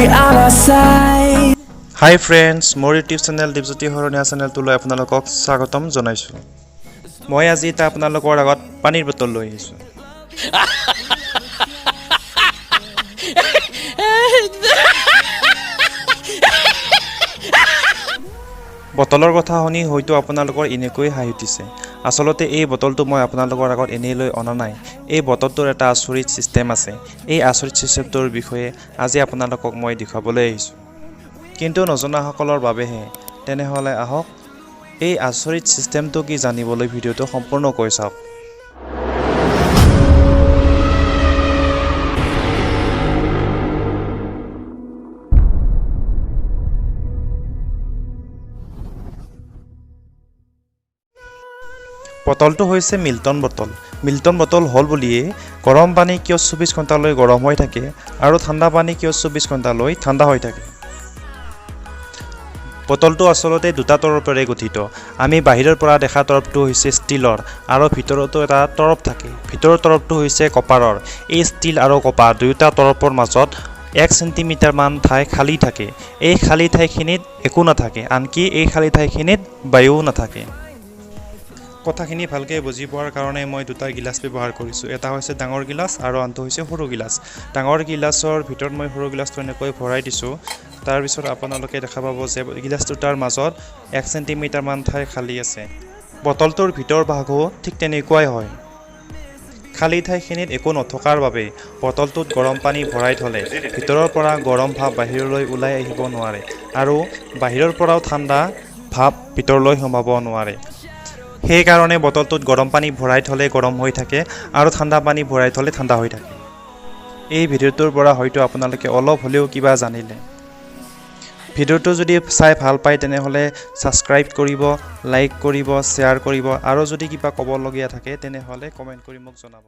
on our side. Hi friends, মোৰ YouTube channel Dipjyoti Saraniya চেনেলটোলৈ আপোনালোকক স্বাগতম জনাইছোঁ। মই আজি এটা আপোনালোকৰ আগত পানীৰ বটল লৈ আহিছোঁ। বটলৰ কথা শুনি হয়তো আপোনালোকৰ এনেকৈ হাঁহি উঠিছে। আচলতে এই বটলটো মই আপোনালোকৰ আগত এনেই লৈ অনা নাই। এই বটলটোৰ এটা আচৰিত ছিষ্টেম আছে। এই আচৰিত ছিষ্টেমটোৰ বিষয়ে আজি আপোনালোকক মই দেখুৱাবলৈ আহিছোঁ, কিন্তু নজনাসকলৰ বাবেহে। তেনেহ'লে আহক, এই আচৰিত ছিষ্টেমটো কি জানিবলৈ ভিডিঅ'টো সম্পূৰ্ণকৈ চাওক। বটলটো হৈছে মিল্টন বটল। মিল্টন বটল হ'ল বুলিয়ে গৰম পানী কিয় 24 ঘণ্টালৈ গৰম হৈ থাকে আৰু ঠাণ্ডা পানী কিয় 24 ঘণ্টালৈ ঠাণ্ডা হৈ থাকে? বটলটো আচলতে দুটা তৰপেৰে গঠিত। আমি বাহিৰৰ পৰা দেখা তৰপটো হৈছে ষ্টীলৰ আৰু ভিতৰতো এটা তৰপ থাকে। ভিতৰৰ তৰপটো হৈছে কপাৰৰ। এই ষ্টীল আৰু কপাৰ দুয়োটা তৰপৰ মাজত 1 চেণ্টিমিটাৰমান ঠাই খালী থাকে। এই খালী ঠাইখিনিত একো নাথাকে, আনকি এই খালী ঠাইখিনিত বায়ুও নাথাকে। কথাখিনি ভালকৈ বুজি পোৱাৰ কাৰণে মই দুটা গিলাচ ব্যৱহাৰ কৰিছোঁ। এটা হৈছে ডাঙৰ গিলাচ আৰু আনটো হৈছে সৰু গিলাচ। ডাঙৰ গিলাচৰ ভিতৰত মই সৰু গিলাচটো এনেকৈ ভৰাই দিছোঁ। তাৰপিছত আপোনালোকে দেখা পাব যে গিলাচ দুটাৰ মাজত 1 চেণ্টিমিটাৰমান ঠাই খালী আছে। বটলটোৰ ভিতৰ ভাগো ঠিক তেনেকুৱাই হয়। খালী ঠাইখিনিত একো নথকাৰ বাবে বটলটোত গৰম পানী ভৰাই থ'লে ভিতৰৰ পৰা গৰম ভাপ বাহিৰলৈ ওলাই আহিব নোৱাৰে আৰু বাহিৰৰ পৰাও ঠাণ্ডা ভাপ ভিতৰলৈ সোমাব নোৱাৰে। সেইকাৰণে বটলটোত গৰম পানী ভৰাই থ'লে গৰম হৈ থাকে আৰু ঠাণ্ডা পানী ভৰাই থ'লে ঠাণ্ডা হৈ থাকে। এই ভিডিঅ'টোৰ পৰা হয়তো আপোনালোকে অলপ হ'লেও কিবা জানিলে। ভিডিঅ'টো যদি চাই ভাল পায়, তেনেহ'লে ছাবস্ক্ৰাইব কৰিব, লাইক কৰিব, শ্বেয়াৰ কৰিব আৰু যদি কিবা ক'বলগীয়া থাকে, তেনেহ'লে কমেণ্ট কৰি মোক জনাব।